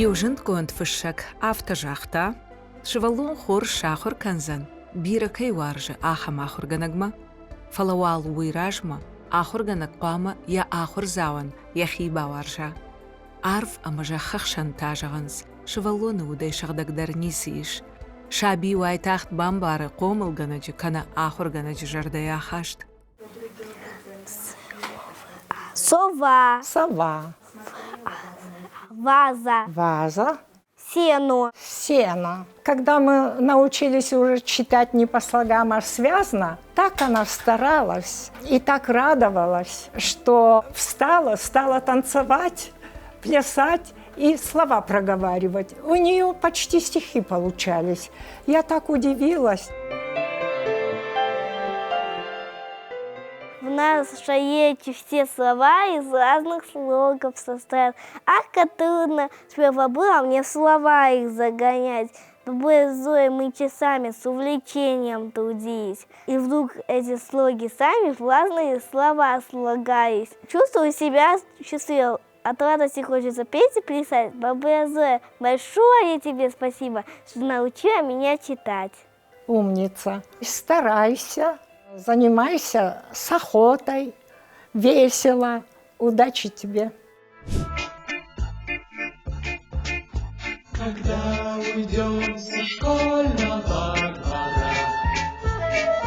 Иу зындгонд фыссӕг афтӕ загъта, сывӕллон хорз сахуыр кӕндзӕн, бирӕ кӕй уарзы, ахӕм ахуыргӕнӕгмӕ. Фӕлӕ уал уый размӕ ахуыргӕнӕг хъуамӕ йӕ ахуырдзауӕн йӕхи бауарза. Арв ӕмӕ зӕххы хсӕн та зӕгъынц, сывӕллоны удӕй сыгъдӕгдӕр ницы ис. Саби уайтагъд бамбары хъомылгӕнӕджы кӕнӕ ахуыргӕнӕджы зӕрдӕйы ахаст. Сова. Сова. Ваза. Ваза. Сено. Сено. Когда мы научились уже читать не по слогам, а связно, так она старалась и так радовалась, что встала, стала танцевать, плясать и слова проговаривать. У нее почти стихи получались. Я так удивилась. В нашей речи все слова из разных слогов состоят. Ах, как трудно сперва было мне слова их загонять. Зоей мы часами с увлечением трудились. И вдруг эти слоги сами в разные слова слагались. Чувствую себя счастливым. От радости хочется петь и плясать. Баба Зоя, большое тебе спасибо, что научила меня читать. Умница. Старайся, занимайся с охотой, весело. Удачи тебе. Когда уйдем со школьного двора,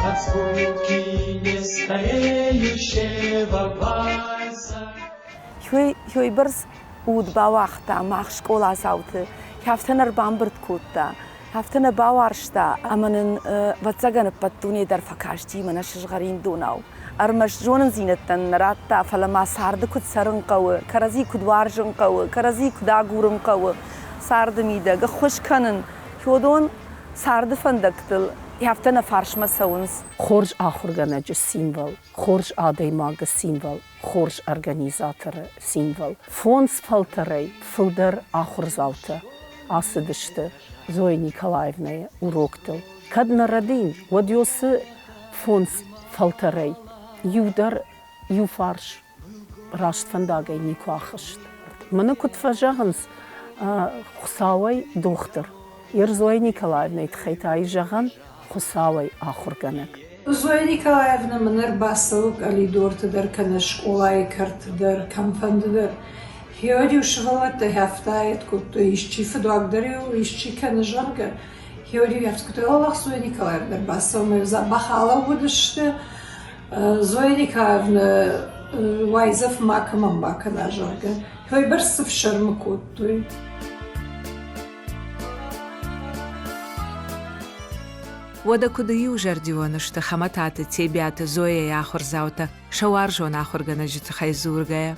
От скуки не стареющего вальса. Уыйбӕрц уд бауагъта мах скъоладзауты, афтӕ нӕ ӕрбамбырд кодта, афтӕ нӕ бауарзта, ӕмӕ нын, ӕвӕццӕгӕн, ӕппӕт дуне дӕр фӕкасти мӕнӕ сызгъӕрин донау. Ӕрмӕст зонындзинӕдтӕ нын нӕ радта, фӕлӕ ма царды куыд цӕрын хъӕуы, кӕрӕдзи куыд уарзын хъӕуы, кӕрӕдзи куыд агурын хъӕуы царды мидӕг, ӕххуыс кӕнын. Уыдон царды фӕндӕгтыл афтӕ нӕ фарсмӕ цӕуынц. Хорз ахуыргӕнӕджы символ, хорз адӕймагы символ, хорз организаторы символ. Фондз фӕлтӕрӕй фылдӕр ахуырдзаутӕ ацыдысты Зоя Николаевнӕйы уроктыл. Кӕд нӕ рӕдийын, уӕд уыцы фондз фӕлтӕрӕй иу дӕр иу фарс раст фӕндагӕй никуы ахызт. Мӕнӕ куыд фӕзӕгъынц, Хуыцауӕй дохтыр. Ер Зоя Николаевнӕйы тыххӕй та ис зӕгъӕн, Хуыцауӕй ахуыргӕнӕг. Зоя Николаевна мын ӕрбацӕуы къӕлидорты дӕр кӕнӕ скъолайы кӕрты дӕр, кӕмфӕнды дӕр. Георгий сывӕллӕттӕ хӕфтает кодтой, исчи фыдуаг дӕр-иу исчи кӕны, зӕгъгӕ. Георгий ӕфтгуытӕ Олах Зоя Николаевна ӕрбацӕуы ӕмӕ дзӕбӕх алӕууыдысты. Зоя Николаевна уайдзӕф макӕмӕн бакӕна, зӕгъгӕ. Уыйбӕрц ӕфсӕрмы кодтой. Уӕдӕ куыд иузӕрдион сты Хӕмӕтаты Тебиаты Зояйы ахуырдзаутӕ сӕ уарзон ахуыргӕнӕджы тыххӕй дзургӕйӕ.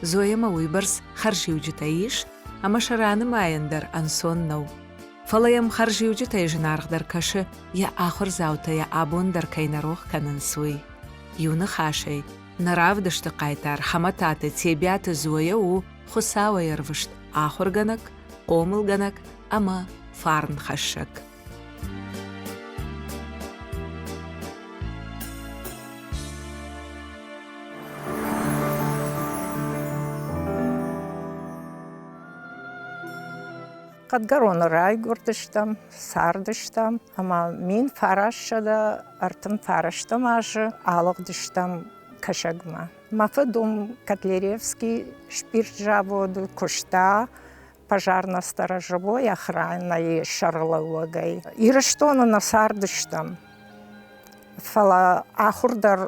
Зоямӕ уыйбӕрц хӕрзиуджытӕ ис, ӕмӕ сӕ ранымайын дӕр ӕнцон нӕу. Фӕлӕ йӕм хӕрзиуджытӕй зынаргъдӕр кӕсы, йӕ ахуырдзаутӕ йӕ абон дӕр кӕй нӕ рох кӕнынц, уый. Иу ныхасӕй, нӕ равдысты хъайтар Хӕмӕтаты Тебиаты Зоя у Хуыцауӕй ӕрвыст ахуыргӕнӕг, хъомылгӕнӕг ӕмӕ фарнхӕссӕг. Хъӕдгӕроны райгуырдыстӕм, цардыстӕм ӕмӕ 1939 азы алыгъдыстӕм Кӕсӕгмӕ. Мӕ фыд уым Котляревский спиртзаводы куыста. пожарно-сторожевой охранӕйы сӕргълӕууӕгӕй. Ирыстоны нӕ цардыстӕм, фӕлӕ ахуыр дӕр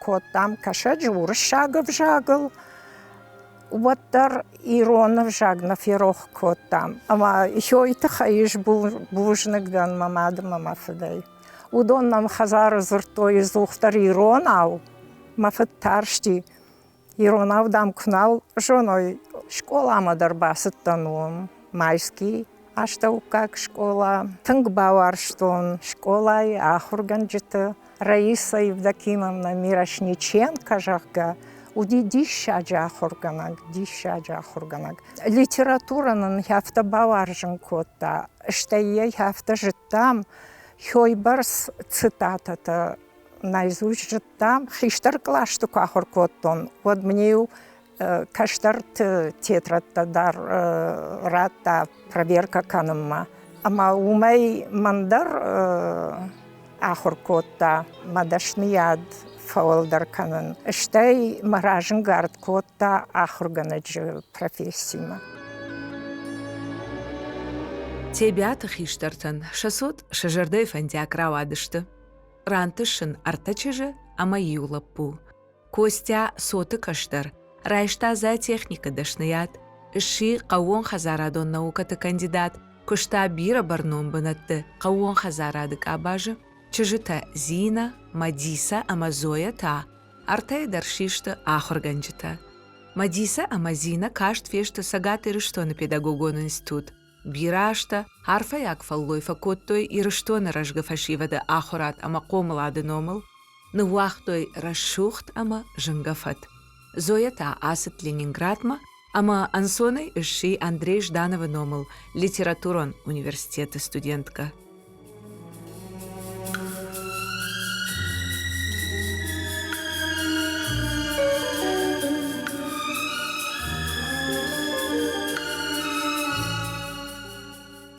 кодтам кӕсӕджы уырыссаг ӕвзагыл, уӕддӕр ирон ӕвзаг нӕ ферох кодтам. Ӕмӕ йой тыххӕй ис бузныг дӕн мӕ мад ӕмӕ мӕ фыдӕй. Уыдон нӕм хӕдзары дзырдтой ӕдзухдӕр иронау. Мӕ фыд тарсти, иронау, дам, куы нал зоной, скъоламӕ дӕр бацыдтӕн уым, Майский астӕуккаг скъола. Тынг бауарзтон скъолайы ахуыргӕнджыты. Раиса Евдокимовна Мирошниченко, зӕгъгӕ, уыди диссаджы ахуыргӕнӕг, диссаджы ахуыргӕнӕг. Литературӕ нын афтӕ бауарзын кодта, стӕй йӕ афтӕ зыдтам, хойбӕрц цитатӕтӕ наизусть зыдтам. Хистӕр кълӕсты куы ахуыр кодтон, уӕд мын-иу кӕстӕрты тетрӕдтӕ дӕр радта проверкӕ кӕнынмӕ. Ӕмӕ уымӕй мӕн дӕр ахуыр кодта мӕ дӕсныйад фӕуӕлдӕр кӕнын. Стӕй мӕ разӕнгард кодта ахуыргӕнӕджы профессимӕ. Тебиаты хистӕртӕн сӕ цот сӕ зӕрдӕйы фӕндиаг рауадысты. Рантыссын ӕртӕ чызджы ӕмӕ иу лӕппу. Костя цоты кӕстӕр, райста зоотехникы дӕсныйад, сси хъӕууонхӕдзарадон наукӕты кандидат, куыста бирӕ бӕрнон бынӕтты хъӕууон хӕдзарады къабазы. Чызджытӕ Зинӕ, Мадисӕ ӕмӕ Зоя та ӕртӕйы дӕр систы ахуыргӕнджытӕ. Мадисӕ ӕмӕ Зинӕ каст фесты Цӕгат Ирыстоны педагогон институт. Бирӕ азтӕ арфӕйаг фӕллой фӕкодтой Ирыстоны рӕзгӕ фӕсивӕды ахуырад ӕмӕ хъомылады номыл, ныууагътой рӕсугъд ӕмӕ зынгӕ фӕд. Зоя та ацыд Ленинградмӕ ӕмӕ ӕнцонӕй сси Андрей Ждановы номыл литературон университеты студенткӕ.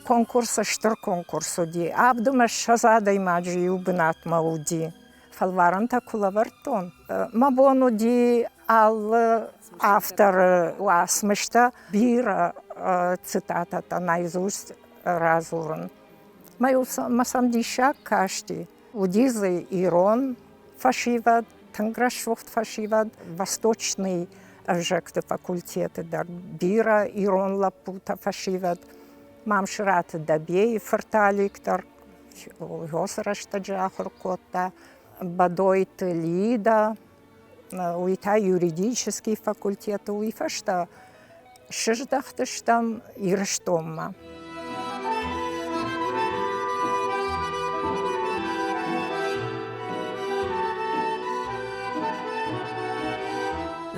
Конкурс стыр конкурс уыди. Авд ӕмӕ ссӕдз адӕймаджы иу бынатмӕ уыди. Фӕлварӕнтӕ куы лӕвӕрдтон, мӕ бон уыди алы авторы уацмыстӕ бирӕ цитатӕтӕ наизусть радзурын. Мӕ сӕм диссаг касти. Уыди дзы ирон фӕсивӕд, тынг рӕсугъд фӕсивӕд, восточный ӕвзӕгты факультеты дӕр бирӕ ирон лӕппутӕ фӕсивӕд. Мамсыраты Дӕбейы фырт Алик дӕр уыцы рӕстӕджы ахуыр кодта. Бадойты Лида, уый та юридический факультеты, уый фӕстӕ сыздӕхтыстӕм Ирыстонмӕ.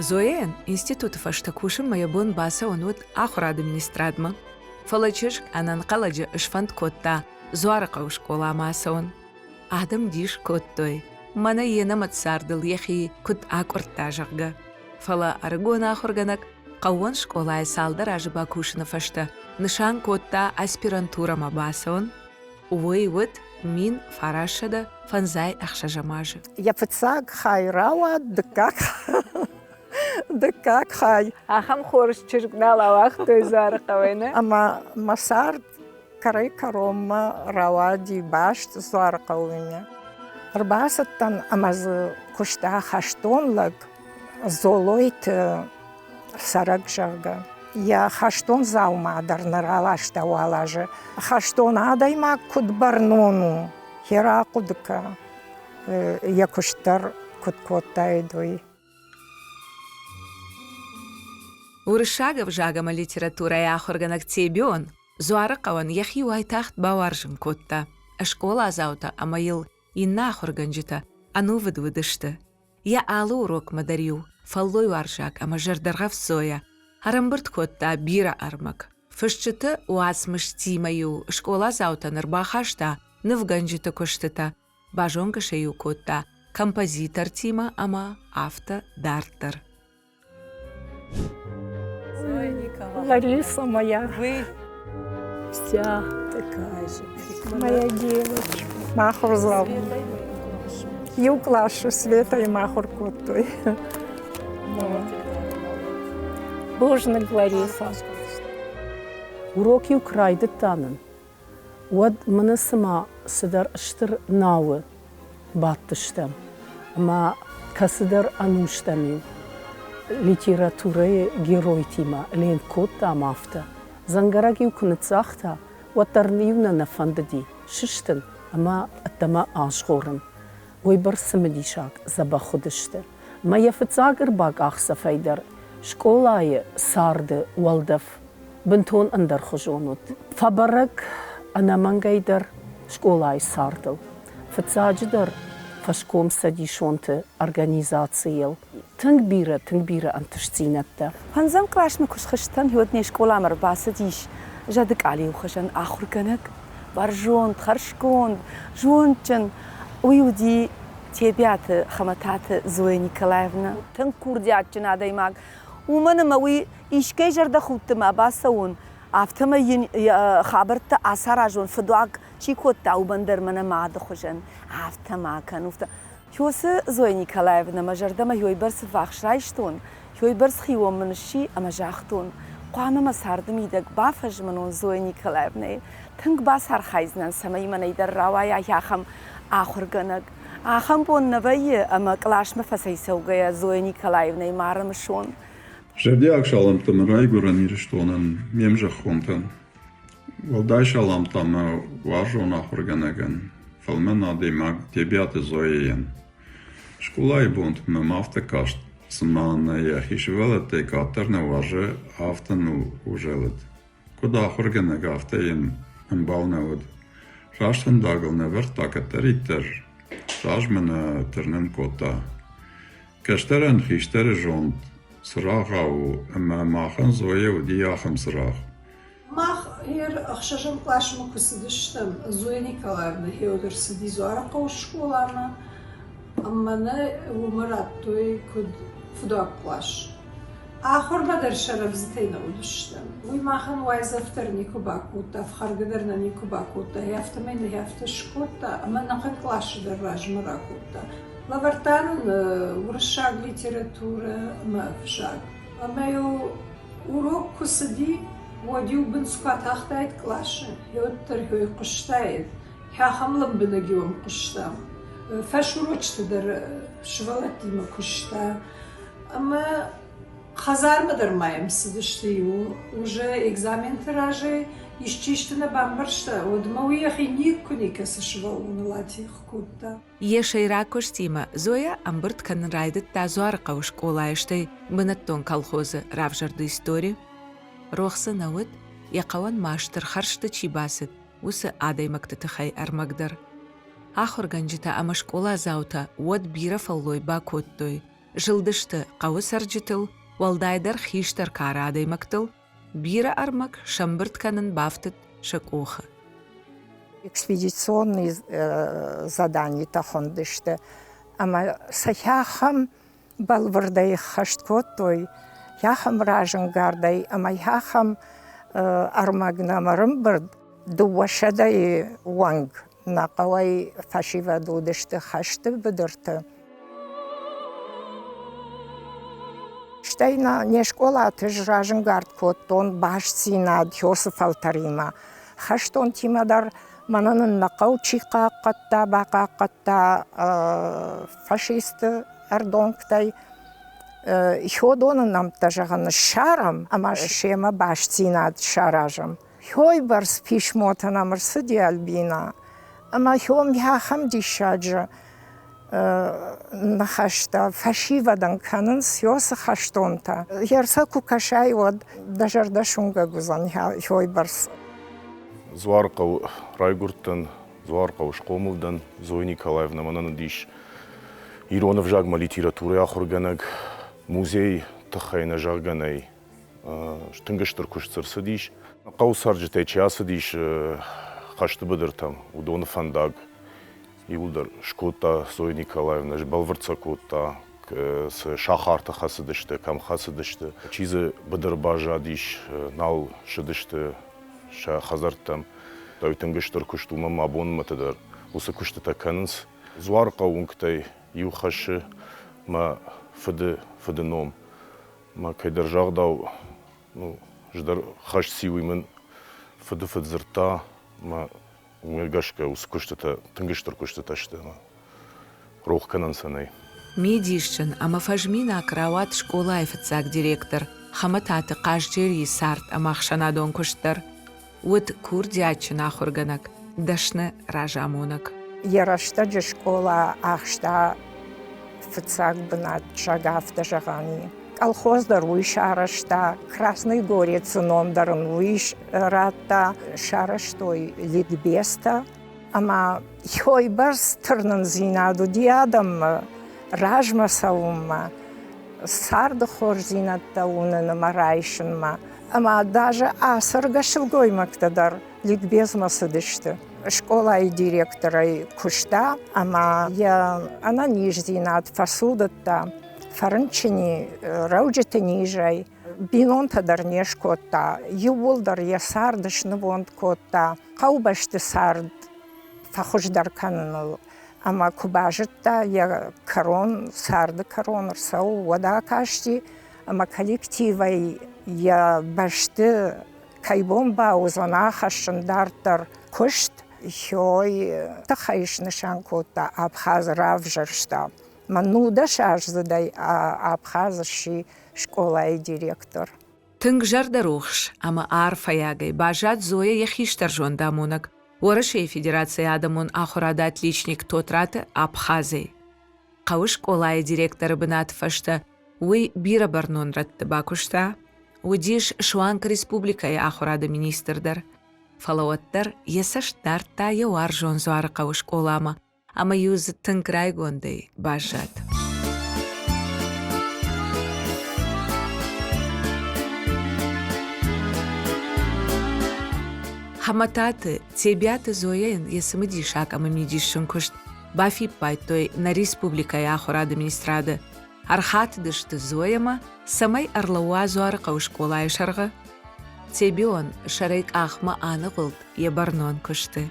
Зояйӕн институты фӕстӕ кусынмӕ йӕ бон бацӕуын уыд ахуырады министрадмӕ. Фӕлӕ чызг ӕнӕнхъӕлӕджы сфӕнд кодта Дзуарыхъӕуы скъоламӕ ацӕуын. Адӕм дис кодтой, мӕнӕ йе нӕмӕт цардыл йӕхи куыд акъуырдта, зӕгъгӕ. Фӕлӕ ӕрыгон ахуыргӕнӕг хъӕууон скъолайы цалдӕр азы бакусыны фӕстӕ нысан кодта аспирантурӕмӕ бацӕуын. Уый уыд 1956 азы. Йӕ фыццаг хай рауад, дыккаг дыккаг хай. Ахӕм хорз чызг нал ауагътой Дзуарыхъӕуӕй, нӕ? Ӕмӕ мӕ цард кӕрӕй-кӕронмӕ рауади баст Дзуарыхъӕуимӕ. Ӕрбацыдтӕн ӕмӕ дзы куыста хӕстон лӕг Золойты цӕрӕг, зӕгъгӕ. Йӕ хӕстон дзаума дӕр нӕ раласта уал азы. Хӕстон адӕймаг куыд бӕрнон у, йӕ рахъуыды кӕ, йӕ куыст дӕр куыд кодтаид, уый. Уырыссаг ӕвзаг ӕмӕ литературӕйы ахуыргӕнӕг Тебион Дзуарыхъӕуӕн йӕхи уайтагъд бауарзын кодта. Скъоладзаутӕ ӕмӕ йыл иннӕ ахуыргӕнджытӕ ӕнувыд уыдысты. Йӕ алы урокмӕ дӕр-иу фӕллойуарзаг ӕмӕ зӕрдӕргъӕвд Зоя ӕрӕмбырд кодта бирӕ ӕрмӕг. Фысджыты уацмыстимӕ-иу скъоладзаутӕн ӕрбахаста нывгӕнджыты куыстытӕ, базонгӕ сӕ-иу кодта композитортимӕ ӕмӕ афтӕ дарддӕр. Лариса моя. Вы вся такая же. Моя девочка. Махур Иу къласы Светӕйы махуыр кодтой. Бузныг, Лариса. Урок-иу куы райдыдта нын, уӕд мӕнӕ цыма цыдӕр стыр науы бадтыстӕм ӕмӕ кӕцыдӕр ӕнустӕм-иу литературӕйы геройтимӕ ленк кодтам афтӕ. Дзӕнгӕрӕг-иу куы ныццагъта, уӕддӕр ын-иу нӕ нӕ фӕндыди сыстын ӕмӕ ӕддӕмӕ азгъорын. Уыйбӕрц цымыдисаг дзӕбӕх уыдысты. Мӕ йӕ фыццаг ӕрбакъахдзӕфӕй дӕр скъолайы царды уӕлдӕф бынтон ӕндӕрхуызон уыд. Фӕбӕрӕг ӕнӕмӕнгӕй дӕр скъолайы цардыл. Фыццаджыдӕр фӕскомцӕдисонты организацийыл тынг бирӕ, тынг бирӕ ӕнтыстдзинӕдтӕ. Фӕндзӕм къласмӕ куы схызтӕн, уӕд не скъоламӕ ӕрбацыдис зӕды къалиуы хуызӕн ахуыргӕнӕг, бӕрзонд, хӕрзконд, зондджын. Уый уыди Тебиаты Хӕмӕтаты Зоя Николаевна. Тынг курдиатджын адӕймаг, уымӕн ӕмӕ уый искӕй зӕрдӕхудты ма бацӕуон, афтӕмӕй йын йӕ хабӕрттӕ ацаразон, фыдуаг чи кодта, уымӕн дӕр мӕнӕ мады хуызӕн, афтӕ ма кӕн, афтӕ. Хёсы Зоя Николаевна мӕ зӕрдӕмӕ уыйбӕрц ӕввахс райстон, уыйбӕрц хион мын сси ӕмӕ загътон, хъуамӕ мӕ царды мидӕг бафӕзмынон Зоя Николаевнӕйы, тынг бацархайдзынӕн, цӕмӕй мӕнӕй дӕр рауайа ахӕм ахуыргӕнӕг. Ахӕм бон нӕ вӕййы, ӕмӕ къласмӕ фӕцӕйцӕугӕйӕ Зоя Николаевнӕйы ма рымысон. Зӕрдиаг салӕмттӕ мӕ райгуырӕн Ирыстонӕн, ме мзӕххонтӕн. Уӕлдай саламтӕ мӕ уарзон ахуыргӕнӕгӕн, фӕлмӕн адӕймаг Тебиаты Зояйӕн. Скъолайы бонты мӕм афтӕ каст, цыма нӕ йӕхи сывӕллӕттӕй къаддӕр нӕ уарзы, афтӕ ныл узӕлыд. Куыд ахуыргӕнӕг, афтӕ йын ӕмбал нӕ уыд. Раст фӕндагыл нӕ вӕрдта кӕддӕриддӕр, размӕ нӕ тырнын кодта. Кӕстӕрӕн хистӕры зонд цырагъау у, ӕмӕ махӕн Зоя уыди ахӕм цырагъ. Мах ер ӕхсӕзӕм къласмӕ куы цыдыстӕм, Зоя Николаевна Феодор цыди Дзуарыхъӕуы скъоламӕ, ӕмӕ нӕ уымӕ радтой куыд фыдуаг кълас. Ахуырмӕ дӕр сӕ рӕвдзытӕй нӕ уыдыстӕм. Уый махӕн уайдзӕф дӕр никуы бакодта, ӕфхӕргӕ дӕр нӕ никуы бакодта, афтӕмӕй нӕ афтӕ скодта ӕмӕ нӕхъӕн къласы дӕр размӕ ракодта. Лӕвӕрдта нын уырыссаг литературӕ ӕмӕ ӕвзаг. Ӕмӕ-иу урок куы цыди, уӕд-иу бындз куы атахтаид къласы, уӕддӕр ӕй хъуыстаид, ахӕм лӕмбынӕг-иу ӕм хъуыстам. Фӕсурочты дӕр сывӕллӕттимӕ куыста. Ӕмӕ хӕдзармӕ дӕр ма йӕм цыдысты иу уже экзаменты разӕй исчи исты нӕ бамбӕрста, уӕдмӕ уый йӕхи никуы никӕцы сывӕллоныл атигъ кодта. Йӕ сӕйраг куыстимӕ Зоя ӕмбырд кӕнын райдыдта Дзуарыхъӕуы скъолайы, стӕй бынӕттон колхозы равзӕрды истори. Рох дзы нӕ уыд, йӕ хъӕуӕн ма стыр хӕрзты чи бацыд, уыцы адӕймӕгты тыххӕй ӕрмӕг дӕр. Ахуыргӕнджытӕ ӕмӕ скъоладзаутӕ уӕд бирӕ фӕллой бакодтой, зылдысты хъӕуы цӕрджытыл, уӕлдайдӕр хистӕр кары адӕймӕгтыл, бирӕ ӕрмӕг сӕмбырд кӕнын бафтыд сӕ къухы. Экспедиционные заданитӕ хуындысты ӕмӕ сӕ ахӕм бӕлвырдӕй ӕххӕст кодтой, ахӕм разӕнгардӕй ӕмӕ ахӕм ӕрмӕг нӕм ӕрӕмбырд. Дыууӕсӕдӕйы онг нӕ хъӕуӕй фӕсивӕд уыдысты хӕсты быдырты. Стӕй нӕ не скъолаты сразӕнгард кодтон бастдзинад Хёсы фӕлтӕримӕ. Хӕстонтимӕ дӕр мӕнӕн нын нӕ хъӕу чи хъахъхъӕдта, бахъахъхъӕдта фашисты ӕрдонгтӕй, Хёдоны нӕмттӕ, зӕгъын, ссарӕм ӕмӕ семӕ бастдзинад саразӕм. Хёйбӕрц писмотӕ нӕм ӕрцыди Альбинӕ, ӕмӕ хём ахӕм диссаджы ныхӕстӕ фӕсивӕдӕн кӕнынц ёсы хӕстонтӕ. Йӕ куы кӕсай, уӕд дӕ зӕрдӕ суынгӕг уыдзӕн хёйбӕрц. Дзуарыхъӕуы райгуырдтӕн, Дзуарыхъӕуы схъомыл дӕн. Зоя Николаевна мӕнӕн уыдис ирон ӕвзагмӕ литературӕйы ахуыргӕнӕг. Музей тыххӕй нӕ зӕгъгӕ нӕй. Тынг стыр куыст дзы ӕрцыдис. Хъӕуы цӕрджытӕй чи ацыдис хӕсты быдыртӕм, уыдоны фӕндаг иууылдӕр скодта Зоя Николаевна, сбӕлвырд сӕ кодта, цы сахарты хӕцыдысты, кӕм хӕцыдысты. Чи дзы быдыры баззадис, нал ссыдысты сӕ хӕдзӕрттӕм. Уый тынг стыр куыст у, мӕ абонмӕты дӕр уыцы куыстытӕ кӕнынц. Дзуарыхъӕуы уынгтӕй иу хӕссы мӕ фыды фыды ном. Мӕ кӕйдӕр загъдау, ну, ӕз дӕр хӕст циу, уый мын. фыдыфыд дзырдта, ӕмӕ уымӕ гӕсгӕ уыцы куыстытӕ тынг стыр куыстытӕ сты ӕмӕ рох кӕнӕн сӕ нӕй. Мидисджын ӕмӕ фӕзминаг рауад скъолайы фыццаг директор Хӕмӕтаты Хъазджерийы цард ӕмӕ ӕхсӕнадон куыст дӕр. Уыд курдиатджын ахуыргӕнӕг, дӕсны разамонӕг. Йӕ рӕстӕджы скъола ахста фыццаг бынат, зӕгъгӕ, афтӕ зӕгъӕн и. Колхоз дӕр уый сарӕзта, Красный Горецы ном дӕр ын уый радта. Сарӕзтой ликбезтӕ ӕмӕ уыйбӕрц тырнындзинад уыди адӕммӕ размӕ цӕуынмӕ, царды хорздзинӕдтӕ уынын ӕмӕ райсынмӕ. Ӕмӕ даже ацӕргӕ сылгоймӕгтӕ дӕр ликбезмӕ цыдысты. Скъолайы директорӕй куыста ӕмӕ йӕ ӕнӕниздзинад фӕцудыдта, фӕрынчыни рӕуджыты низӕй. Бинонтӕ дӕр не скодта, иууылдӕр йӕ цард снывонд кодта хъӕубӕсты цард фӕхуыздӕр кӕныныл. Ӕмӕ куы базыдта, йӕ кӕрон, царды кӕрон ӕрцӕуы, уӕд акасти ӕмӕ коллективӕй йӕ бӕсты кӕй бон бауыдзӕн ахӕссын дарддӕр куыст, Хёй тыххӕй снысан кодта Абхазы равзӕрста. Мӕ нудӕсаздзыдӕй Абхаз сси скъолайы директор. Тынг зӕрдӕрухс ӕмӕ арфӕйагӕй баззад Зоя йӕ хистӕр зондамонӕг, Уӕрӕсейы Федерацийы адӕмон ахуырады отличник Тотраты Абхазӕй. Хъӕуы скъолайы директоры бынаты фӕстӕ уый бирӕ бӕрнон рӕтты бакуыста, уыдис суанг республикӕйы ахуырады министр дӕр. Фӕлӕ уӕддӕр йӕ цӕст дардта йӕ уарзон Дзуарыхъӕуы скъоламӕ ӕмӕ-иу дзы тынг райгондӕй баззад. Хӕмӕтаты Тебиаты Зояйӕн йӕ цымыдисаг ӕмӕ мидисджын куыст бафиппайдтой нӕ республикӕйы ахуырады министрады. Ӕрхатыдысты Зоямӕ, цӕмӕй ӕрлӕууа Дзуарыхъӕуы скъолайы сӕргъы. Тебион сӕрӕй къахмӕ аныгъуылд йӕ бӕрнон куысты.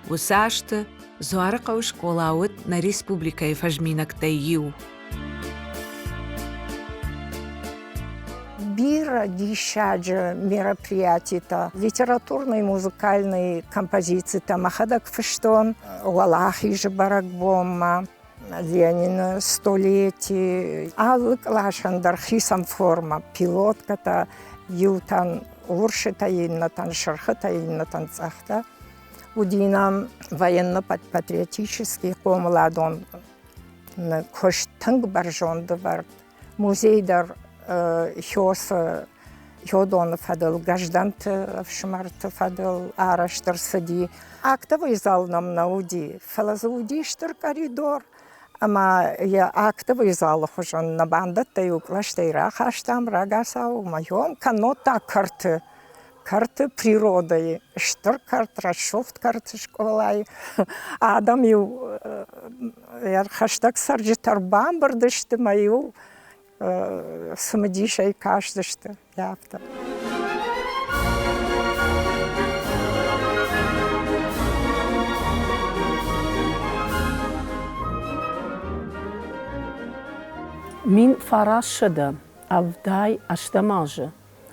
Уыцы азты Дзуарыхъӕуы скъола уыд нӕ республикӕйы фӕзминӕгтӕй иу. Бирӕ диссаджы мероприятитӕ, литературный, музыкальный композицитӕ мӕхӕдӕг фыстон Уӕлахизы бӕрӕгбонмӕ, Ленины столетие, алы къласӕн дӕр хицӕн формӕ, пилоткӕтӕ, иутӕн урсытӕ, иннӕтӕн сырхытӕ, иннӕтӕн цъӕхтӕ. Уыди нӕм военно-патриотический хъомыладон куыст тынг бӕрзонд ӕвӕрд. Музей дӕр Хёсы Хёдоны фӕдыл, Гӕздӕнты ӕфсымӕрты фӕдыл арӕзт ӕрцыди. Актовый зал нӕм нӕ уыди, фӕлӕ дзы уыди стыр коридор, ӕмӕ йӕ актовый залы хуызӕн нӕ бандӕттӕ-иу кълӕстӕй рахастам рагацау ӕмӕ йом кӕннод та кӕрты кӕрты природӕйы, стыр кӕрт, рӕсугъд кӕрт скъолайы. Адӕм-иу хӕстӕг цӕрджытӕ ӕрбамбырд сты мӕ-иу цымыдисӕй кастысты афтӕ. 1978 азы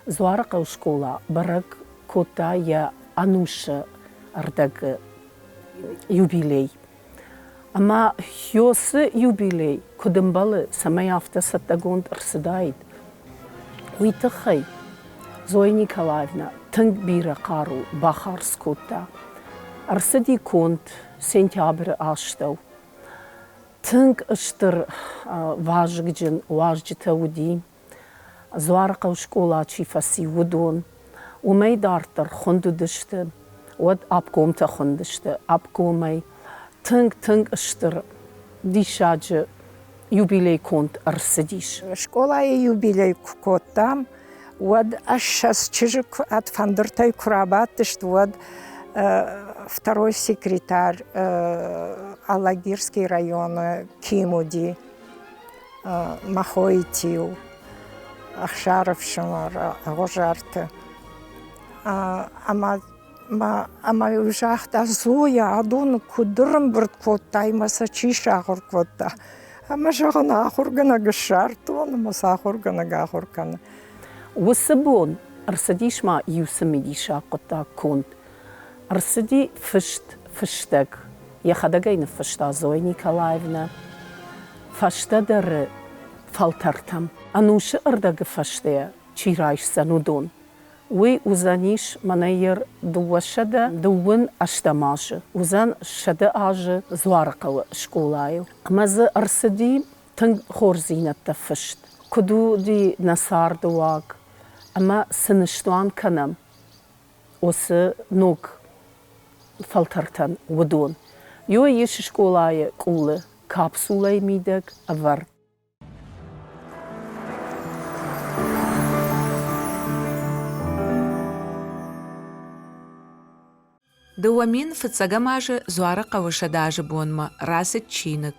Дзуарыхъӕу скъола бӕрӕг кодта йӕ ӕнусы ӕрдӕгы юбилей. Ӕмӕ Хёсы юбилей куыд ӕмбӕлы, цӕмӕй афтӕ цӕттӕгонд ӕрцыдаид, уый тыххӕй Зоя Николаевна тынг бирӕ хъару бахардз кодта. Ӕрцыди конд сентябры астӕу. Тынг стыр вазыгджын уазджытӕ уыди. Дзуарыхъӕу скъола чи фӕци, уыдон. Уымӕй дарддӕр хуынд уыдысты, уӕд обкомтӕ хуындысты. Обкомӕй тынг-тынг стыр диссаджы юбилей конд ӕрцыдис. Скъолайы юбилей куы кодтам, уӕд ӕссӕдз чызджы ӕд фӕндыртӕй куы рабадтысты, уӕд второй секретарь Алагирский районы Ким уыди. Махойы тиу, Ӕхсары фсымӕр Ӕгъуызарты. Ӕмӕ ӕмӕ-иу загъта, Зоя, адоны куыд ӕрӕмбырд кодтай ӕмӕ сӕ чи сахуыр кодта? Ӕмӕ, зӕгъын, ахуыргӕнӕг ссардтон ӕмӕ сӕ ахуыргӕнӕг ахуыр кӕны. Уыцы бон Ӕрцыдис ма иу цымыдисаг хъуыддаг конд. Ӕрцыди фыст фыстӕг. Йӕхӕдӕг ӕй ныффыста Зоя Николаевнӕ. Фӕстӕдӕры фӕлтӕртӕм ӕнусы ӕрдӕгы фӕстӕ чи райсдзӕн, уыдон. Уый уыдзӕнис мӕнӕ йыр 228 азы, уыдзӕн 100 азы Дзуарыхъӕуы скъолайыл. Ӕмӕ дзы ӕрцыди тынг хорздзинӕдтӕ фыст. Куыд уыди нӕ царды уаг ӕмӕ цы ныстуан кӕнӕм уыцы ног фӕлтӕртӕн, уыдон. Иуӕй ис скъолайы къулы капсулӕйы мидӕг ӕвӕрд. 2005 азы Дзуарыхъӕуы сӕдӕазы бонмӕ рацыд чиныг.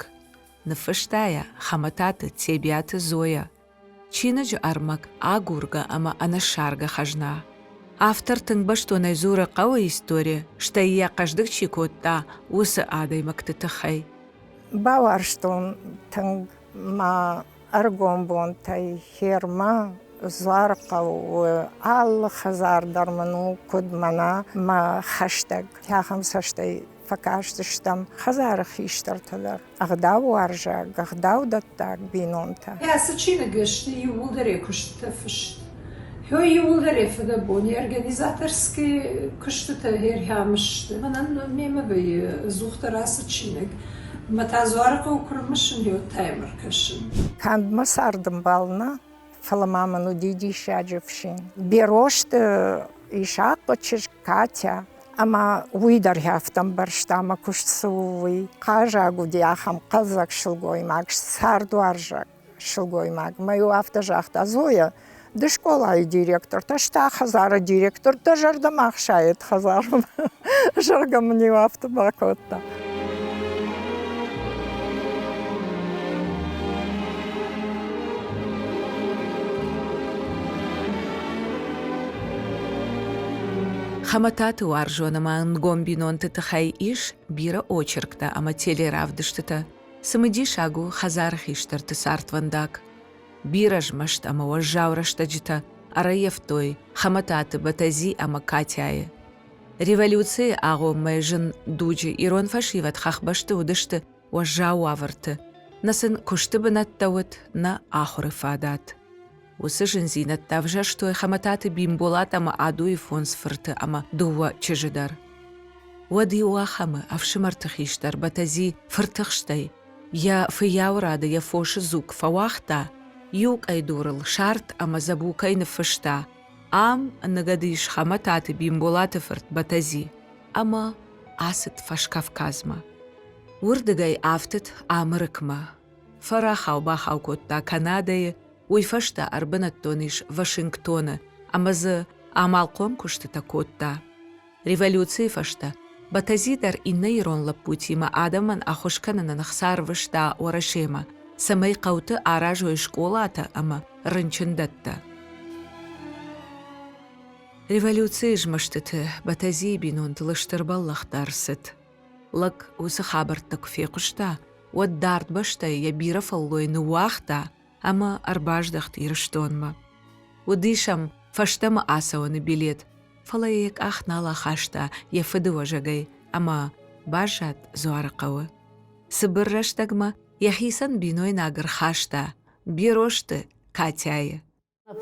Ныффыста йӕ Хӕмӕтаты Тебиаты Зоя. Чиныджы ӕрмӕг агургӕ ӕмӕ ӕнӕссаргӕ хӕзна. Автор тынг бӕстонӕй дзуры хъӕуы истори, стӕй йӕ хъӕздыг чи кодта, уыцы адӕймӕгты тыххӕй. Бауарзтон тынг мӕ ӕрыгон бонтӕй хермӕ Дзуарыхъӕуы алы хӕдзар дӕр мын у, куыд мӕнӕ мӕ хӕстӕг. Ахӕм цӕстӕй фӕкастыстӕм хӕдзары хистӕртӕ дӕр, ӕгъдаууарзаг, ӕгъдаудӕттӕг бинонтӕ. Ацы чиныг сты иууылдӕр йӕ куыстытӕ фыст. Хё иууылдӕр йӕ фыдӕбон, йӕ организаторский куыстытӕ херхӕм сты. Мӕнӕн мемӕ вӕййы ӕдзухдӕр ацы чиныг. Мӕ та Дзуарыхъӕуы куы рымысын, уӕд та йӕм ӕркӕсын. Канд мӕ цардӕмбал нӕ, фӕлӕ ма мын уыди диссаджы ӕфсин. Берозты Исахъы чызг Катя, ӕмӕ уый дӕр афтӕ ӕмбӕрста, мӕ куыст цы у, уый. Хъазаг уыди ахӕм хъӕлдзӕг сылгоймаг, цардуарзаг сылгоймаг. Мӕ-иу афтӕ загъта, Зоя, ды скъолайы директор, ӕз та хӕдзары директор, дӕ зӕрдӕ ма хсайӕд хӕдзармӕ, зӕгъгӕ мын-иу афтӕ бакодта. Хӕмӕтаты уарзон ӕмӕ ӕнгом бинонты тыххӕй ис бирӕ очерктӕ ӕмӕ телеравдыстытӕ. Цымыдисаг у хӕдзары хистӕрты цардвӕндаг. Бирӕ змӕст ӕмӕ уӕззау рӕстӕджытӕ ӕрӕййӕфтой Хӕмӕтаты Батӕзи ӕмӕ Катяйы. Революцийы агъоммӕ зын дуджы ирон фӕсивӕд хӕхбӕсты уыдысты уӕззау уавӕрты, нӕ сын куысты бынӕттӕ уыд, нӕ ахуыры фадат. Уыцы зындзинӕдтӕ ӕвзӕрстой Хӕмӕтаты Бимболат ӕмӕ Адуйы фондз фырты ӕмӕ дыууӕ чызджы дӕр. Уӕд иуахӕмы ӕфсымӕрты хистӕр Батӕзи фыртыхстӕй йӕ фыййауы рады йӕ фосы дзуг фӕуагъта, иу къӕйдурыл сарт ӕмӕ дзӕбукӕй ныффыста: Ам ныгӕд ис Хӕмӕтаты Бимболаты фырт Батӕзи ӕмӕ ацыд Фӕскавказмӕ. Уырдыгӕй афтыд Амырыкмӕ. Фӕрахау-бахау кодта Канадӕйы, уый фӕстӕ ӕрбынӕттон ис Вашингтоны ӕмӕ дзы амалхъом куыстытӕ кодта. Революцийы фӕстӕ Батази дӕр иннӕ ирон лӕппутимӕ адӕмӕн ӕххуыс кӕнынӕн ӕхца ӕрвыста Уӕрӕсемӕ, цӕмӕй хъӕуты аразой скъолатӕ ӕмӕ рынчындӕттӕ. Революцийы змӕстыты Батазийы бинонтыл стыр бӕллӕхтӕ ӕрцыд. Лӕг уыцы хабӕрттӕ куы фехъуыста, уӕд дард бӕстӕйы йӕ бирӕ фӕллой ныууагъта ӕмӕ ӕрбаздӕхт Ирыстонмӕ. Уыдис ӕм фӕстӕмӕ ацӕуӕны билет, фӕлӕ йӕ къах нал ахаста йӕ фыдыуӕзӕгӕй ӕмӕ баззад Дзуарыхъӕуы. Цыбыр рӕстӕгмӕ йӕхицӕн бинойнаг ӕрхаста Берозты Катяйы.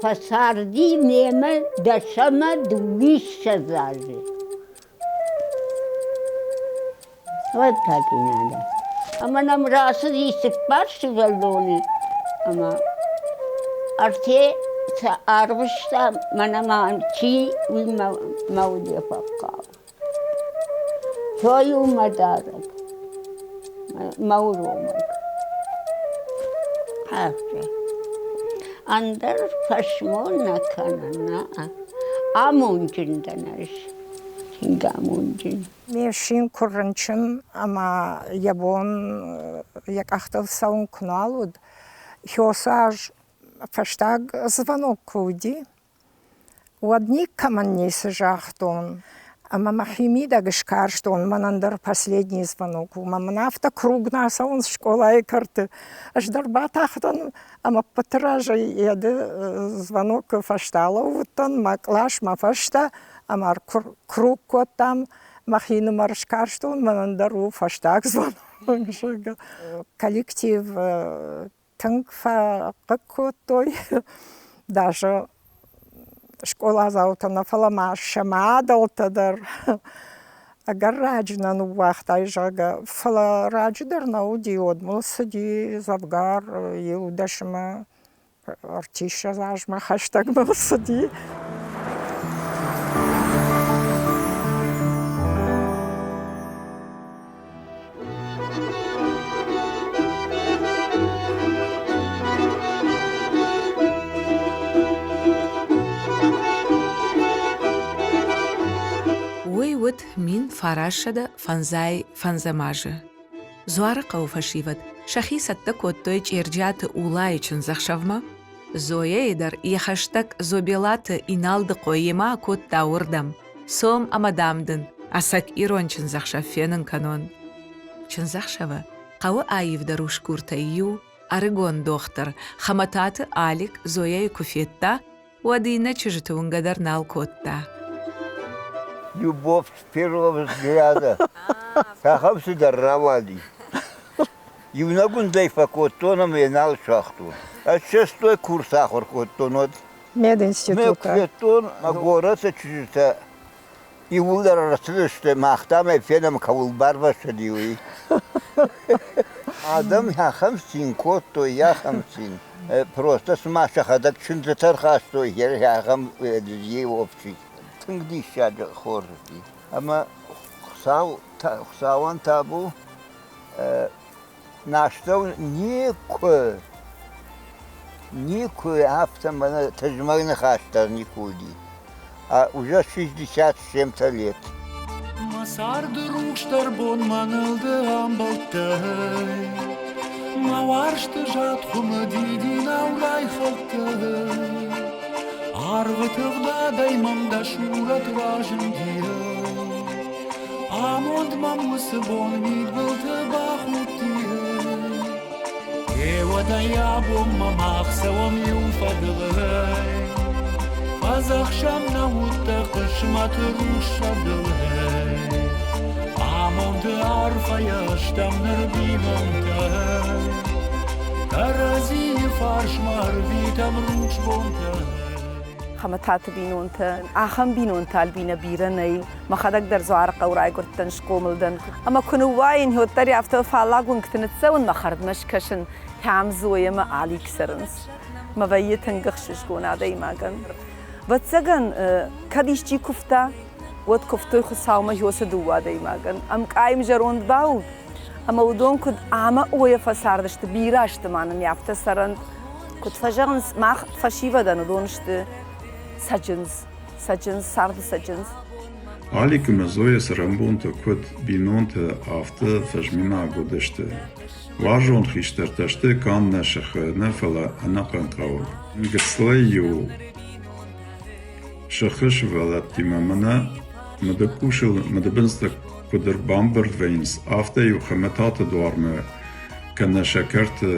Фӕцарди мемӕ дӕсӕмӕ дыууиссӕдз азы. Уӕд та кинадӕ. Ӕмӕ нӕм рацыди цыппар сывӕллоны ӕмӕ ӕртӕ сӕ арвыста, мӕнӕ ма чи, уый мӕ уд фӕхъхъау. Той у мӕ дарӕг, мӕ уромӕг. Афтӕ. Ӕндӕр фӕсмон нӕ кӕнын, нӕ. Амондджын дӕн ӕз, тынг амондджын. Ме фсин куы рынчын ӕмӕ йӕ бон йӕ къӕхтыл цӕуын куы нал уыд, уыцы аз фӕстаг звонок куы уыди, уӕд никӕмӕн ницы загътон. Ӕмӕ мӕхимидӕг скарстон, мӕнӕн дӕр последний звонок у, мӕ мын афтӕ круг нӕ ацӕуынц скъолайы кӕрты. Ӕз дӕр батахтӕн ӕмӕ ӕппӕты разӕй йӕ звонокы фӕстӕ алӕууыдтӕн, мӕ кълас мӕ фӕстӕ, ӕмӕ круг кодтам, мӕхинымӕр скарстон, мӕнӕн дӕр у фӕстаг звонок, зӕгъгӕ. Коллектив тынг фӕхъыг кодтой, даже скъоладзаутӕ нӕ, фӕлӕ ма сӕ мадӕлтӕ дӕр ӕгӕр раджы нӕ ныууагътай, зӕгъгӕ. Фӕлӕ раджы дӕр нӕ уыди, уӕд мыл цыди дзӕвгар иу дӕсмӕ ӕртиссӕдз азмӕ хӕстӕг мыл цыди. Уый уыд 1905 фӕндзӕм азы. Дзуарыхъӕуы фӕсивӕд сӕхи цӕттӕ кодтой Чъерджиаты Улайы чындзӕхсӕвмӕ. Зояйы дӕр йӕ хӕстӕг Зобелаты Иналдыхъо йемӕ акодта уырдӕм. Цом ӕмӕ, дам дын, ӕцӕг ирон чындзӕхсӕв фенын кӕнон. Чындзӕхсӕвы хъӕуы аивдӕр усгуртӕй иу, ӕрыгон дохтыр Хӕмӕтаты Алик Зояйы куы федта, уӕд иннӕ чызджыты уынгӕ дӕр нал кодта. Любовь с первого взгляда. Ахӕм цыдӕр рауади. Иунӕгуындӕй фӕкодтон ӕмӕ йӕ нал суагътон. Ӕз шестой курс ахуыр кодтон, уӕд Мединституты. Ме куы федтон, мӕ горӕты чызджытӕ иууылдӕр ӕрцыдысты, мах дам ӕй фенӕм, кӕуыл барвӕссыди, уый. Адӕм ахӕм цин кодтой, ахӕм цин. Просто цыма сӕхӕдӕг чындзытӕ рхастой, ахӕм общий. Тынг диссаджы хорз уыди. Ӕмӕ Хуыцау, Хуыцауӕн табу, Настӕу никуы, никуы афтӕ мӕнӕ тызмӕг ныхас дӕр никуы уыди. А уже шестьдесят с чем-то лет. Мӕ царды рухсдӕр бон мӕныл ды амбӕлдтӕй, Мӕ уарзты зад хуымы дидинау райхӕлдтӕй. Арвы тыгъдадӕй мӕм дӕ сурӕт разынди. Амонд мӕм уыцы бон мидбылты бахудти. Гъеуӕдӕй абонмӕ мах цӕуӕм иу фӕдыл. Фӕдзӕхсӕм нӕ удтӕ хъысмӕты рухс фӕдыл. Амонды арфӕйӕ стӕм ныр бинонтӕ. Кӕрӕдзийы фарсмӕ ӕрвитӕм рухс бонтӕ. Хӕмӕтаты бинонтӕ, ахӕм бинонтӕ Альбинӕ бирӕ нӕй. Мӕхӕдӕг дӕр Дзуарыхъӕуы райгуырдтӕн, схъомыл дӕн. Ӕмӕ куы ныууайын, уӕддӕр афтӕ фаллаг уынгты ныццӕуын, мӕ хӕрдмӕ скӕсын, кӕм Зоя ӕмӕ Алик цӕрынц. Мӕ вӕййы тынг ӕхсызгон адӕймагӕн. Ӕвӕццӕгӕн, кӕд исчи куывта, уӕд куывтой Хуыцаумӕ уыцы дыууӕ адӕймагӕн. Ӕмкъайым зӕронд бауд, ӕмӕ уыдон куыд ӕмӕ ойӕ фӕцардысты, бирӕ сты ма нын афтӕ цӕрӕнт. Куыд фӕзӕгъынц, мах фӕсивӕдӕн уыдон сты цӕджындз. цӕджындз, царды цӕджындз. Алик ӕмӕ Зоя цӕрӕнбонты куыд бинонтӕ, афтӕ фӕзминаг уыдысты. Уарзон хистӕртӕ сты канд нӕ сыхы нӕ, фӕлӕ ӕнӕхъӕн хъӕуы. Гыццылӕй-иу сыхы сывӕллӕттимӕ мӕнӕ мыдыкъусыл мыдыбындзтӕ куыд ӕрбамбырд вӕййынц, афтӕ-иу Хӕмӕтаты дуармӕ кӕнӕ сӕ кӕрты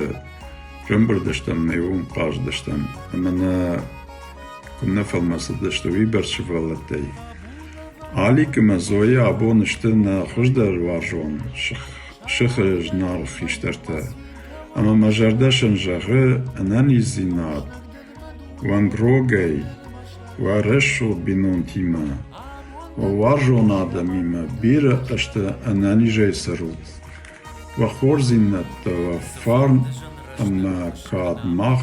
рӕмбырд стӕм ӕмӕ уым хъазыдыстӕм. Ӕмӕ нӕ куыннӕ фӕлмӕцыдысты уыйбӕрц сывӕллӕттӕй. Алик ӕмӕ Зоя абон сты нӕ хуыздӕр уарзон сыхы зынаргъ хистӕртӕ. Ӕмӕ мӕ зӕрдӕ сын зӕгъы ӕнӕниздзинад, уӕнгрогӕй, уӕ рӕсугъд бинонтимӕ, уӕ уарзон адӕмимӕ бирӕ ӕзты ӕнӕнизӕй цӕрут. Уӕ хорздзинӕдтӕ, уӕ фарн ӕмӕ кад мах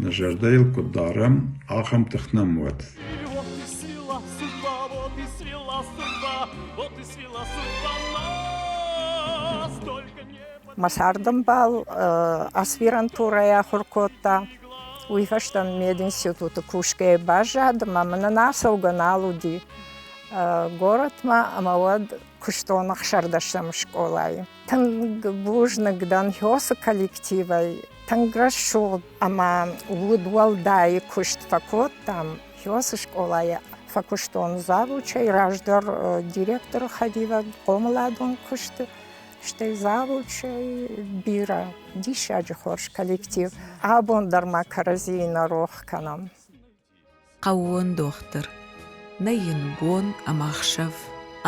нӕ зӕрдӕ йыл куыд дарӕм, ахӕм тых нӕм уӕд. Мӕ цардӕмбал аспирантурӕйы ахуыр кодта. Уый фӕстӕ мединституты кусгӕйӕ баззад ӕмӕ мӕнӕн ацӕугӕ нал уыди горӕтмӕ ӕмӕ уӕд куыстон ӕхсӕрдӕсӕм скъолайы. Тынг бузныг дӕн Хёсы коллективӕй, тынг рӕсугъд ӕмӕ удуӕлдай куыст фӕкодтам Хёсы скъолайы. Фӕкуыстон завучӕй, раздӕр директоры хӕдивӕг хъомыладон куысты, стӕй завучӕй бирӕ диссаджы хорз коллектив. Абон дӕр ма кӕрӕдзийы нӕ рох кӕнӕм. Хъӕууон дохтыр. Нӕ йын бон ӕмӕ ӕхсӕв,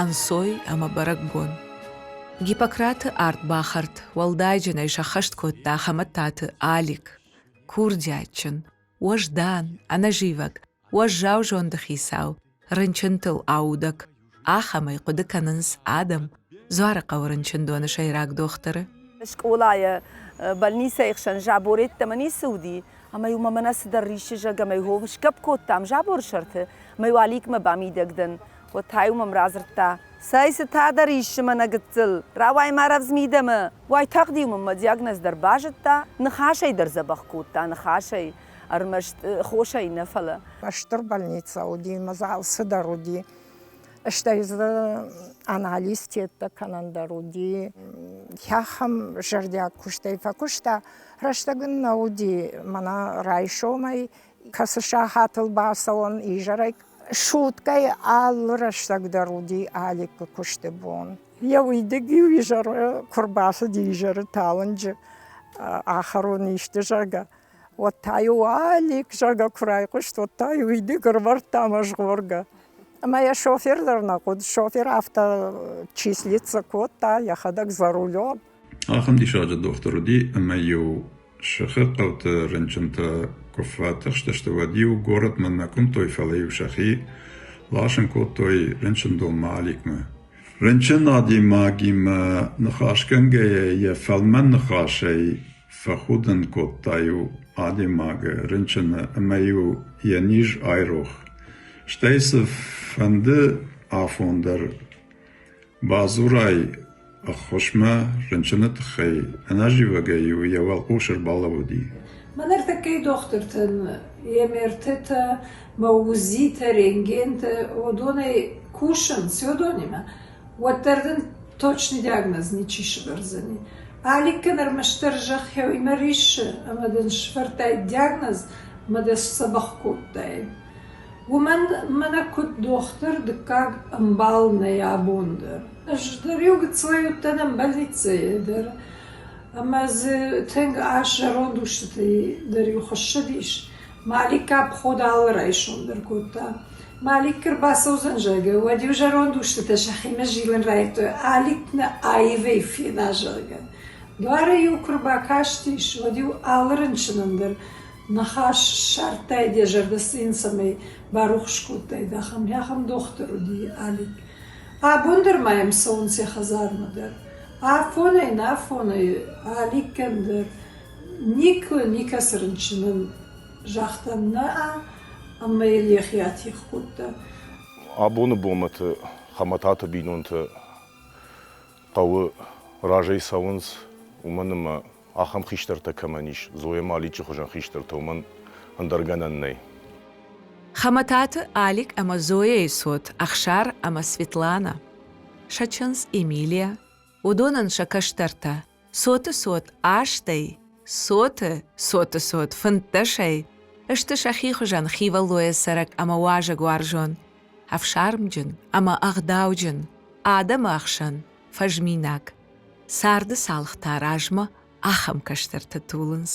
ӕнцой ӕмӕ бӕрӕгбон. Гиппократы ардбахӕрд уӕлдайджынӕй сӕххӕст кодта Хӕмӕттаты Алик. Курдиатджын, уӕздан, ӕнӕзивӕг, уӕззау зонды хицау, рынчынтыл аудӕг. Ахӕмӕй хъуыды кӕнынц адӕм Дзуарыхъӕуы рынчындоны сӕйраг дохтыры. Скъолайы больницӕйы хсӕн забореттӕмӕ ницы уыди, ӕмӕ-иу мӕ мӕнӕ цыдӕр риссы, зӕгъгӕ, ӕмӕ-иу сгӕпп кодтам заборы сӕрты, ӕмӕ-иу Аликмӕ бамидӕг дӕн. Уӕд та-иу мӕм радзырдта: Цӕй, цытӕ дӕ риссы мӕнӕ гыццыл, рауай-ма рӕвдз мидӕмӕ. Уайтагъд-иу мын мӕ диагноз дӕр базыдта, ныхасӕй дӕр дзӕбӕх кодта, ныхасӕй, ӕрмӕст хосӕй нӕ, фӕлӕ. Стыр больницӕ уыди, мӕ дзы алцыдӕр уыди. Стӕй дзы анализтӕ кӕнӕн дӕр уыди. Ахӕм зӕрдиаг куыстӕй фӕкуыста, рӕстӕг ын нӕ уыди. Мӕнӕ райсомӕй кӕцы сахатыл бацӕуӕн, изӕрӕй суткӕйы алы рӕстӕг дӕр уыди Аликы куысты бон. Йӕ уидыг-иу изӕры куы рбацыди изӕры талынджы ахӕрон исты, зӕгъгӕ, уӕд та-иу Алик, зӕгъгӕ, куы райхъуыст, уӕд та-иу уидыг ӕрвӕрдта ӕмӕ згъоргӕ. Ӕмӕ йӕ шофер дӕр нӕ хъуыд. Шофер афтӕ числиться кодта, йӕхӕдӕг за рулем. Ахӕм диссаджы дохтыр уыди, ӕмӕ-иу сыхы хъӕуты рынчынтӕ куы фӕтыхстысты, уӕд-иу горӕтмӕ нӕ куымдтой, фӕлӕ-иу сӕхи ласын кодтой рынчындонмӕ Аликмӕ. Рынчын адӕймагимӕ ныхасгӕнгӕйӕ йӕ фӕлмӕн ныхасӕй фӕхудын кодта-иу адӕймагы рынчыны ӕмӕ-иу йӕ низ айрох. Стӕй цыфӕнды афон дӕр бадзурай ӕххуысмӕ рынчыны тыххӕй, ӕнӕзивӕгӕй-иу йӕ уӕлхъус ӕрбалӕууыди. Мӕн ӕртӕккӕйы дохтыртӕн йе МРТ-тӕ, мӕ УЗИ-тӕ, рентгентӕ, уыдонӕй кусынц уыдонимӕ, уӕддӕр дын точный диагноз ничи сӕвӕрдзӕни. Аликкӕн ӕрмӕстдӕр зӕхх йӕуимӕ риссы ӕмӕ дын сӕвӕрдтаид диагноз ӕмӕ дӕ сдзӕбӕх кодтаид. Уымӕн мӕнӕ куыд дохтыр дыккаг ӕмбал нӕй абон дӕр. Ӕз дӕр-иу гыццылӕй уыдтӕн ӕмбӕлиццӕйы дӕр ӕмӕ дзы тынг ас зӕронд устытӕй дӕр-иу хуыссыдис. Маликк обход алы райсом дӕр кодта. Маликк ӕрбацӕудзӕн, зӕгъгӕ, уӕд-иу зӕронд устытӕ сӕхимӕ зилын райдыдтой, Аликк нӕ аивӕй фена, зӕгъгӕ. Дуарӕй-иу куы рбакастис, уӕд-иу алы рынчынӕн дӕр ныхас ссардтаид йӕ зӕрдӕ цы йын цӕмӕй барухс кодтаид, ахӕм ахӕм дохтыр уыди Алик. Абон дӕр ма йӕм цӕуынц йӕ хӕдзармӕ дӕр. Афонӕй нӕ афонӕй Аликкӕн дӕр никуы никӕцы рынчынӕн загъта нӕ ӕмӕ йыл йӕхи атигъ кодта. Абоны бонмӕты Хӕмӕтаты бинонтӕ хъӕуы разӕй цӕуынц, уымӕн ӕмӕ ахӕм хистӕртӕ кӕмӕн ис, Зоя Маличы хуызӕн хистӕртӕ, уымӕн ӕндӕр гӕнӕн нӕй. Хӕмӕтаты Алик ӕмӕ Зояйы цот Ӕхсар ӕмӕ Светланӕ, сӕ чындз Эмилия, уыдонӕн сӕ кӕстӕртӕ, цоты цот астӕй, цоты цоты цот фынддӕсӕй сты сӕхи хуызӕн хивӕллойӕ цӕрӕг ӕмӕ уазӕгуарзон, ӕфсармджын ӕмӕ ӕгъдауджын, адӕмы ӕхсӕн фӕзминаг. Царды цалх та размӕ ахӕм кӕстӕртӕ тулынц.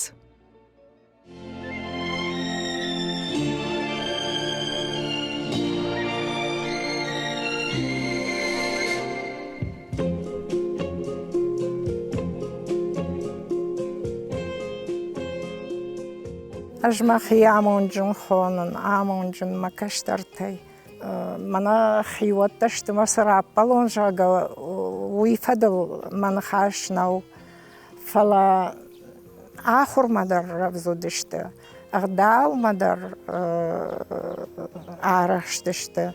Ӕз мӕхи амонджын хонын, амонджын мӕ кӕстӕртӕй. Мӕнӕ хиуӕттӕ сты мӕ цы раппӕлон, зӕгъгӕ, уый фӕдыл мӕ ныхас нӕу. Фӕлӕ ахуырмӕ дӕр рӕвдз уыдысты, ӕгъдаумӕ дӕр арӕхстысты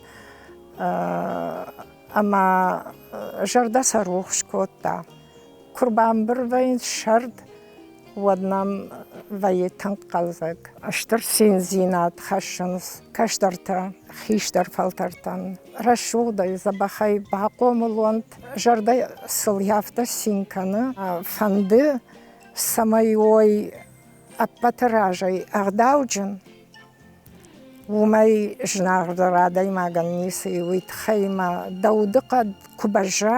ӕмӕ зӕрдӕ сӕ рухс кодта. Куы рбамбыр вӕййынц сӕрд, уӕд нӕм вӕййы тынг хъӕлдзӕг. Стыр циндзинад хӕссынц кӕстӕртӕ хистӕр фӕлтӕртӕн. Рӕсугъдӕй, дзӕбӕхӕй бахъомыл уӕнт, зӕрдӕ сыл афтӕ цин кӕны, фӕнды, цӕмӕй уой ӕппӕты разӕй ӕгъдауджын. Уымӕй зынаргъдӕр адӕймагӕн ницы и, уый тыххӕй ма дӕ удыхъӕд куы бӕзза,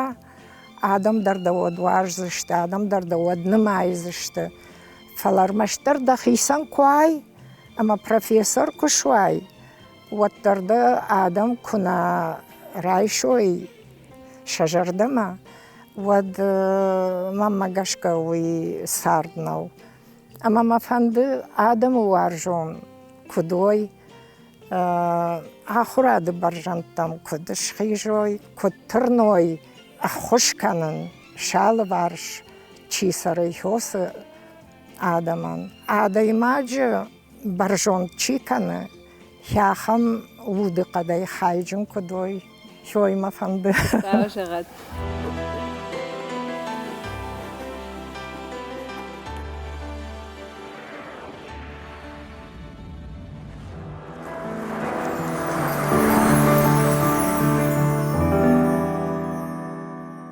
адӕм дӕр дӕ уӕд уарздзысты, адӕм дӕр дӕ уӕд нымайдзысты. Фӕлӕ ӕрмӕстдӕр дӕхицӕн куы уай ӕмӕ профессор куы суай, уӕддӕр дӕ адӕм куы нӕ райсой сӕ зӕрдӕмӕ, уӕд мӕнмӕ гӕсгӕ уый цард нӕу. Ӕмӕ мӕ фӕнды адӕмы уарзон куыд уой, ахуырады бӕрзӕндтӕм куыд схизой, куыд тырной ӕххуыс кӕнын сӕ алыварс чи цӕры, уыцы адӕмӕн. Адӕймаджы бӕрзонд чи кӕны, ахӕм удыхъӕдӕй хайджын куыд уой, уый мӕ фӕнды. Зӕгъӕд.